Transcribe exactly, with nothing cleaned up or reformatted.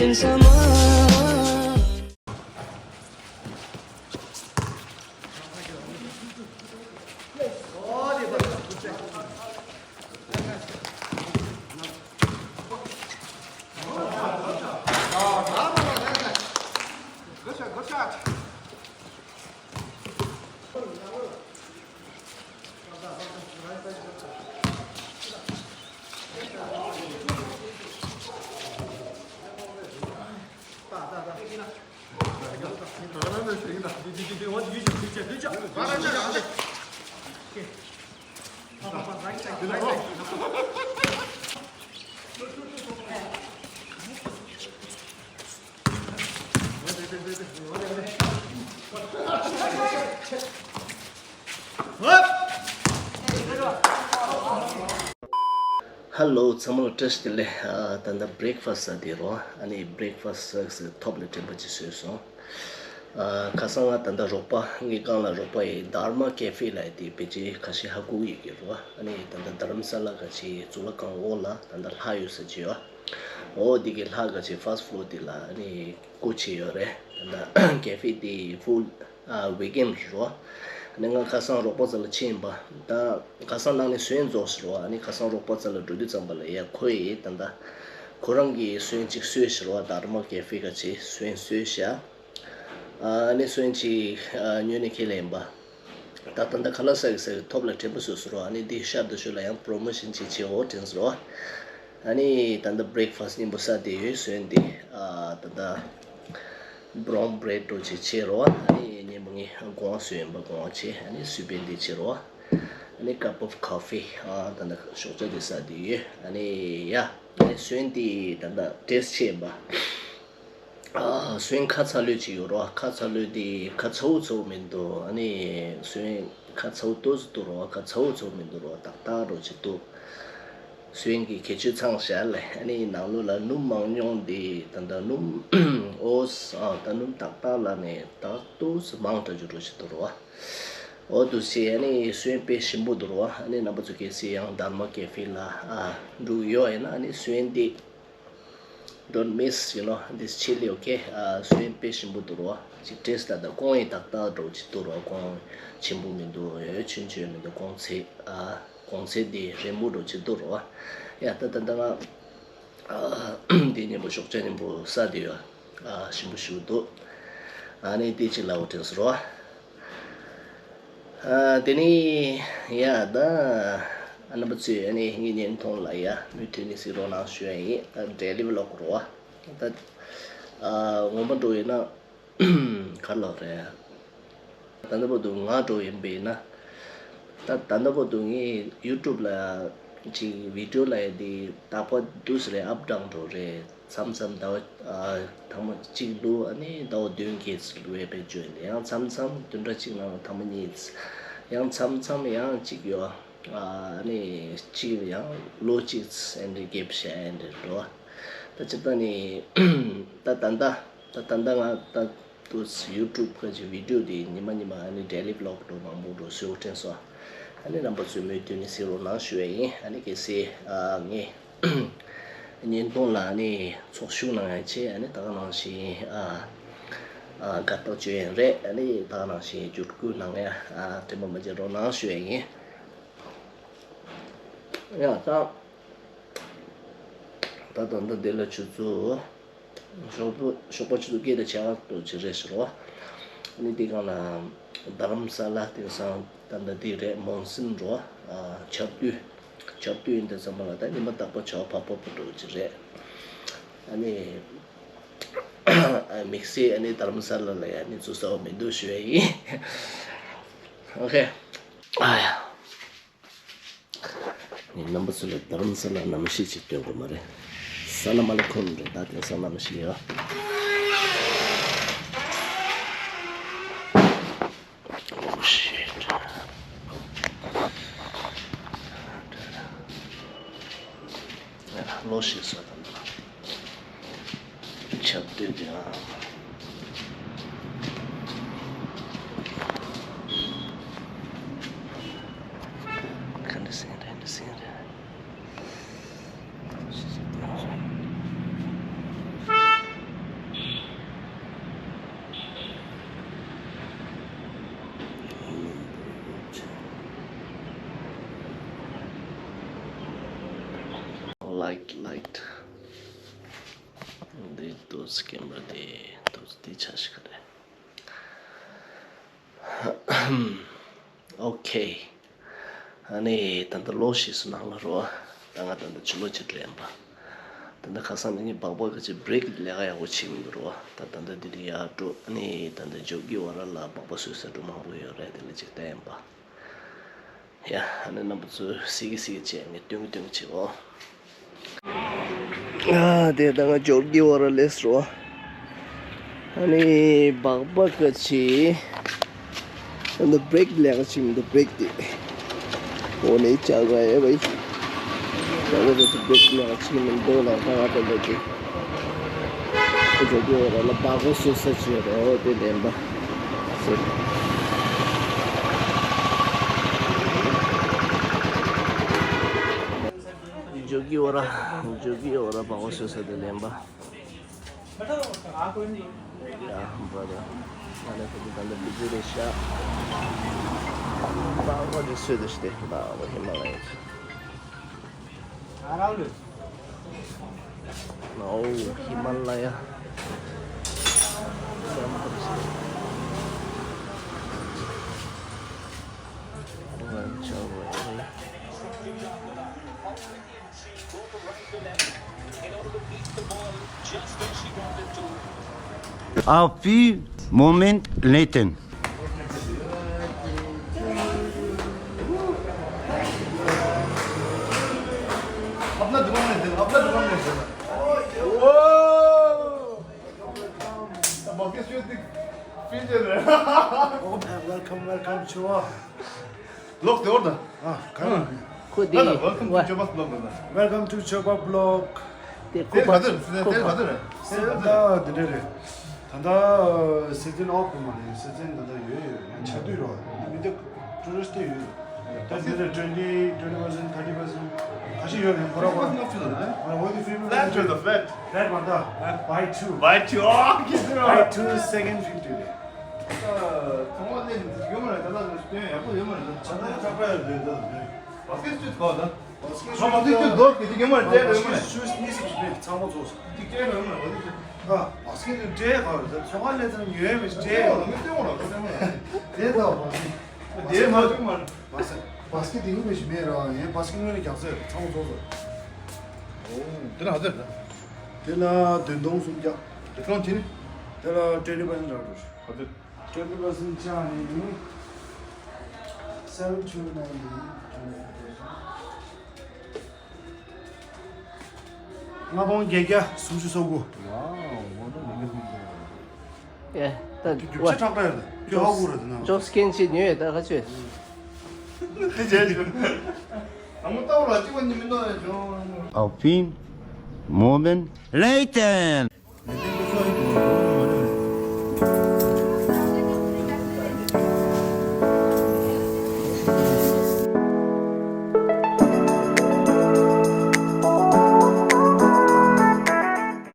in summer. Hello ཚང་མ་ལ་བཀྲ་ཤིས་བདེ་ལེགས། ཨ། ད་ལྟ་breakfast ཟ་དེ་རོ། ཨ་ནི་breakfast ཟ་ཟ་ཐོབ་ལ་དྲན་པ་ཅིག་བཟོས་སོང་། ཨ། ཁ་སང་ང་ད་ལྟ་རོགས་པ་ངའི་སྒང་ལ་རོགས་པ་ཡི་Dharma Cafe ལ་ཡི་དེ་ཕལ་ཆེར་ཁ་ཤས་ཧ་གོ་གི་ཡོད་ཀྱི་རོ། ཨ་ནི་ད་ལྟ་རྡ་རམ་ས་ལ་ཁ་ཤས་གཙུག་ལག་ཁང་འོག་ལ་ད་ལྟ་ལྷ་ཡོད་ས་ཅིག་ཡོད། འོ་འདི་གི་ལྷ་ཁ་ཤས་first floor དེ་ལ་ཨ་ནི་སྒོ་ཕྱེ་ཡོད་རེད། ད་ལྟ་cafe དེ་full ཨ་vegan རོ། ཨ་ནི་ང་ཁ་སང་རོགས་པ་ཚོ་ལ་ཕྱིན་པ་ད། ཁ་སང་ནང་ནས་སོན་རྫོགས་ཟེར་བ། ཨ་ནི་ཁ་སང་རོགས་པ་ཚོ་ལ་འགྲོ་དུས་ཙམ་པ་ལ་ཡ་ཁོ་ཡིས་ད་ལྟ་ཁོ་རང་གིས་སོན་གཅིག་གསོས་ཟེར་བ། Dharma Cafe ག་ཅིག་སོན་གསོས་ཤག་ཨ་ནི་སོན་གཅིག་ཉོས་ནས་ཁྱེར་ལེན་པ། ད་ད་ལྟ་ཁ་ལག་ཟ་གི་ཟ་གི་ཐོབ་ལ་དྲན་པ་བཟོས་ཟེར་བ། ཨ་ནི་འདི་ཤར་དུ་ཞུ་ལ་ཡང་promotion ཅིག་བྱེད་འོ་དྲན་ཟེར་བ། ཨ་ནི་ད་ལྟ་breakfast སྙིང་པོ་ཟ་དེ་ཡོད་སོན་དེ། ཨ་ད་ལྟ་brown bread འགྲོ་ཅིག་བྱེད་རོ། ཨ་ནི་སྙིང་པོ་ངས་སྒོང་སོན་པ་སྒོང་བྱེད། ཨ་ནི་སུས་པན་དེ་བྱེད་རོ། ཨ་ནི་cup of coffee ཨ་ད་ལྟ་ཞོགས་ཇ་དེ་ཟ་དེ་ཡོད། ཨ་ནི་ཡ་ཨ་ནི་སོན་དེ་ད་ལྟ་taste བྱེད་པ། ཨ་སོན་ཁ་ཚ་ལོས་ཅིག་ཡོད་རོ། ཁ་ཚ་ལོས་དེ་ཁ་ཚ་བོ་ཚ་བོ་མི་འདུག་ཨ་ནི་སོན་ཁ་ཚ་བོ་ཏོག་ཙམ་འདུག་རོ། ཁ་ཚ་བོ་ཚ་བོ་མི་འདུག་རོ། ཏག་ཏག་རོ་ཅིག་འདུག་སོན་གྱི་ཁྱད་ཆོས་ཚང་བཞག་ལས། ཨ་ནི་ནང་ལོགས་ལ་སྣུམ་མང་ཉུང་དེ་ད་ལྟ་སྣུམ་ཨོ་ཨ་ད་སྣུམ་ཏག་ཏག་ལ་ནས་ཏག་ཏོག་ཙམ་མང་དྲགས་ཅིག་འགྲོ་ཅིག་འདུག་རོ། ཨོ་འདུག་སེ་ཨ་ནི་སོན་དཔེ་ཞིམ་པོ་འདུག་རོ། ཨ་ནི་རྣམ་པ་ཚོ་གལ་སྲིད་ཡང་Dharma Cafe ལ་ཨ་འགྲོ་གི་ཡོད་ཡིན་ན་ཨ་ནི་སོན་དེ། Don't miss, you know, this chili, okay? ཨ་སོན་དཔེ་ཞིམ་པོ་འདུག་རོ། ཅིག་taste ད་ད་ཀོང་ཡི་ཏག་ཏག་འགྲོ་ཅིག་འདུག་རོ། ཀོང་ཆེན་པོ་མི་འདུག་ཡོད་ཆུན་ཆུན་མི་འདུག་ཀོང་ཚེ་ཨ་ཀོང་ཚེ་འདི་རན་པོ་འགྲོ་ཅིག་འདུག་རོ། ཡ་ད་ད་ད་ང་ཨ་འདི་མཉམ་པོ་ཞོགས་ཇ་མཉམ་པོ་ཟ་དེ་ཡོད། ཨ་ཞིམ་པོ་ཞིམ་པོ་འདུག་ཨ་ནི་དེ་ཅིག་ལ་འོ་དྲན་སོ་རོ། ཨ་དེ་ནི་ཡ་ད་ཨ་རྣམ་པ་ཚོས་ཨ་ནི་ངའི་བརྙན་ཐུང་ལ་ཡ་མུ་མཐུད་ནས་གཟིགས་རོགས་གནང་ཞུ་ཡ་ཡིན། ད་daily vlog རོ། ད་ཨ་ངོ་མ་འགྲོ་ཡིན་ན་ག་ལོག་རེད། ད་ལྟ་བར་དུ་ང་འགྲོ་ཡིན་པས་ན། ད་ད་ལྟ་བར་དུ་ངས་YouTube ལ་ཅིག་video ལ་ཡ་དེ་རྟག་པར་དུས་རེ་up down འགྲོ་རེད། མཚམས་མཚམས་ཟླ་བ་ཨ་ཐེངས་མ་གཅིག་ལུས། ཨ་ནི་ཟླ་བ་བདུན་གྱིས་ལུས་པའི་བརྗོད་ནས་ཡང་མཚམས་མཚམས་བདུན་ཕྲག་གཅིག་ནང་ལ་ཐེངས་མ་གཉིས། ཡང་མཚམས་མཚམས་ཡང་གཅིག་ཡོད། ཨ་ནི་གཅིག་ཡང་ལོ་གཅིག་ཨེ་འདྲ་gap བྱས་ཨེ་འདྲ་འགྲོ། ད་སྤྱིར་བཏང་ནི་ད་ད་ལྟ་ད་ད་ལྟ་ང་ད་དུ་YouTube ག་ཅིག་video དེ་ཉི་མ་ཉི་མ་ཨ་ནི་daily vlog འགྲོ་མང་པོ་འགྲོ་བཟོ་དྲན་སོང་། ཨ་ནི་རྣམ་པ་ཚོས་མུ་མཐུད་ནས་གཟིགས་རོགས་གནང་ཞུ་ཡ་ཡིན། ཨ་ནི་གལ་སྲིད་ཨ་ངས་བརྙན་ཐུང་ལ་ཨ་ནི་ཚོགས་ཞུགས་གནང་ཡ་ཆེད་ཨ་ནི་ད་ག་ནང་བཞིན་ཨ་ཨ་དགའ་རྟགས་བཅོལ་ཡ་རེད། ཨ་ནི་ད་ག་ནང་བཞིན་བསྒྱུར་བཀོད་གནང་ཡ་ཨ་དྲན་པ་མ་བརྗེད་རོགས་གནང་ཞུ་ཡ་ཡིན། ཡ་ད་ད་ད་ད་འདི་ལ་ཆུ་ཚོད། ཞོགས་པ་ཞོགས་པ་ཆུ་ཚོད་བརྒྱད་དང་ཕྱེད་ཀ་ཙམ་ཅིག་རེད་ཟེར་བ། ཨ་ནི་དེ་སྒང་ལ་རྡ་རམ་ས་ལ་དེང་སང་ད་ལྟ་དེ་རེད། མོན་སུན་རོ། ཨ་ཆར་དུས་ཆར་དུས་ཡིན་དུས་ཙམ་པ་ལ་ད་ཉི་མ་རྟག་པར་ཆར་པ་ཕབ་ཕབ་པོ་འགྲོ་གི་རེད། ཨ་ནི་དམིགས་བསལ་ཨ་ནི་རྡ་རམ་ས་ལ་ལ་ཡ་གནས་ཚུལ་གསར་པ་མི་འདུག་ཞུ་ཡ་ཡིན། ཨོ་ཁེ། ཨ་ཡ། ངས་རྣམ་པ་ཚོ་ལ་རྡ་རམ་ས་ལ་གནམ་གཤིས་ཅིག་སྟོན་དགོས་མ་རེད། ས་ལ་མ་ལ་ཁོམ་རེད། ད་དེང་སང་གནམ་གཤིས་ཡ། Oh shit. ལོ་ཤེས་ས་དང་། ཆབ་དུས་དེ་ཨ། ག་འདྲ་སེང་རེད་འདྲ་སེང་རེད། ཤེས་ས་དེ་ཨ། Light, light. འདི་ཏོག་ཙམ་ཀེམ་ར་དེ་ཏོག་ཙམ་འདི་ཆ་ཞིག་ག་རེད། ཨོ་ཁེ། ཨ་ནི་ད་ལྟ་ལོ་ཤི་སུ་ནང་ལ་རོ། ད་ང་ད་ལྟ་ཕྱི་ལོགས་ཅིག་ལེན་པ། ད་ལྟ་ཁ་སང་ནས་ངའི་སྦག་སྦག་གི་ཅིག་བྷི་རེག་ལས་ཀ་ཡག་པོ་བྱེད་མི་འདུག་རོ། ད་ད་ལྟ་འདི་འདི་ཡར་འགྲོ། ཨ་ནི་ད་ལྟ་ཇོ་གི་ཝ་ར་ལ་སྦག་སྦག་བཟོས་ས་འགྲོ་མང་པོ་ཡོད་རེད། དེ་ལ་ཅིག་བལྟ་ཡིན་པ། ཡ། ཨ་ནི་རྣམ་པ་ཚོ་སི་གི་སི་གི་བྱས་ངས་སྟོན་གི་སྟོན་གི་བྱེད་འོ། ཨ་དེ་ད་ང་ཇོ་གི་ཝ་ར་ལས་རོ། ཨ་ནི་སྦག་སྦག་གི་ཅིག་ཨ་ནི་བྷི་རེག་ལས་ཀ་བྱེད་མི་འདུག་བྷི་རེག་དེ། འོ་ནི་ཅག་ག་ཨེ་བའི། ད་འོ་དེ་ཚོ་བྷི་རེག་ལས་ཀ་བྱེད་མི་འདུག་ལ་ད་ང་ད་ལྟ་དེ། ཇོ་གི་ཝ་ར་ལ་སྦག་སྦག་བཟོ་ས་ཅིག་ཡོད་རེད། འོ་དེ་ལེན་པ། ཟེར། ཇོ་གི་ཝ་ར། ཇོ་གི་ཝ་ར་སྦག་སྦག་བཟོ་ས་དེ་ལེན་པ། Yeah, brother. ང་ལ་ཁོ་ཚོ་ད་ལྟ་བི་ཛི་རེད་ཤག་སྦག་སྦག་དེ་བཟོས་ཏེ་ཤི་སྟེ་སྦག་སྦག་ཧི་མ་ལ་ཡ། ཨོ་ཧི་མ་ལ་ཡ། A few moments later. अपना दुकान में दे, अपना दुकान में दे। ओ! बाकी स्वीट दिख, फीचर है। Welcome, welcome, Chuba. Look, the order. ཨ། ག་རེ། ཁོ་དེ། Welcome to Chuba's vlog. Welcome to Chuba vlog. དེ་ཁོ་པ། དེ་ག་དུས་རེད། དེ་ག་དུས་རེད། དེ་ད་འདི་འདྲ་རེད། ད་ལྟ་སི་ཛན་ཨོཕ་མ་རེད། སི་ཛན་ད་ལྟ་ཡོད་ཡོད། ཡང་ཆར་དུས་རོ། མི་འདུག་ཊུ་རི་སི་ཊི་དེ་ཡོད་ཡོད། ད་འདི་རེད། twenty, twenty percent, thirty percent ཁ་ཤས་ཡོད་རེད། ཁོ་ར་ཁོ་ར། What do you feel? Flat to the flat. Flat མ་ད། Buy two. Buy two. Oh, okay. Buy two, second fifty རེད། ཚོང་བ་ལས་ཡོད་མ་རེད། ད་ལྟ་སྟོན་ཡག་པོ་ཡོད་མ་རེད། ད་ཆ་ཚང་ཆག་པ་ཡོད་རེད། ད་བ་སི་ཀེ་ཊི་ཅུས་གོ་ད། བ་སི་ཀེ་ཊི་ཅུས་རྡོ་སྐྱེ་ཅིག་ཡོད་མ་རེད། སྤྲད་ཡོད་མ་རེད། ཤུས་གཉིས་ཤིག་སྤྲད། ཚང་མ་ཚོགས་སོང་། ཅིག་སྤྲད་ཡོད་མ་རེད། བ་སི་ཀེ་ཊི་ཅུས་སྤྲད་ག་རེད། ད་ཚོང་ཁང་ལས་ཚང་ཉོས་མེད་སྤྲད་ཡོད་མ་རེད། དེ་ད་བ་སི་ཀེ་ཊི་ཅུས་དེ་མ་བྱུང་མ་རེད། བ་སི་བ་སི་ཀེ་ཊི་དེ་ཡོད་མེད་ཞིག་མེད་ར། ཡན་བ་སི་ཀེ་ཊི་ངོས་ནས་རྒྱག་ཚར། ཚང་མ་ཚོགས་སོང་། ཨོ། དེ་ལ་ཧ་ཚར་ད། དེ་ལ་བདུན་སྟོང་སུམ་བརྒྱ། དེ་གང་དེ་ནི། དེ་ལ་twenty percent རག་འགྲོ། ཧ་ཚར། Twenty percent ཆག་ནི་seven two nine ལྔ་སྟོང་བརྒྱད་བརྒྱ་སུམ་ཅུ་སོ་དགུ། Wow, one hundred ཨེ། ད་རྒྱུ་ཆ་ཁྲག་ཁྲག་ཡོད། ད་རྒྱུ་ཧ་གོ་ར། དེ་ན་ཅོག་སི་ཀེན་ཅིག་ཉོས་ཡོད། ད་ག་ཚོད། དེ་བྱས་ཞུ། ཨ་མོ་ལྟ་བུ་ལ་གཅིག་པ་གཉིས་མི་འདུག་ཡ་བྱུང་། A few moments later.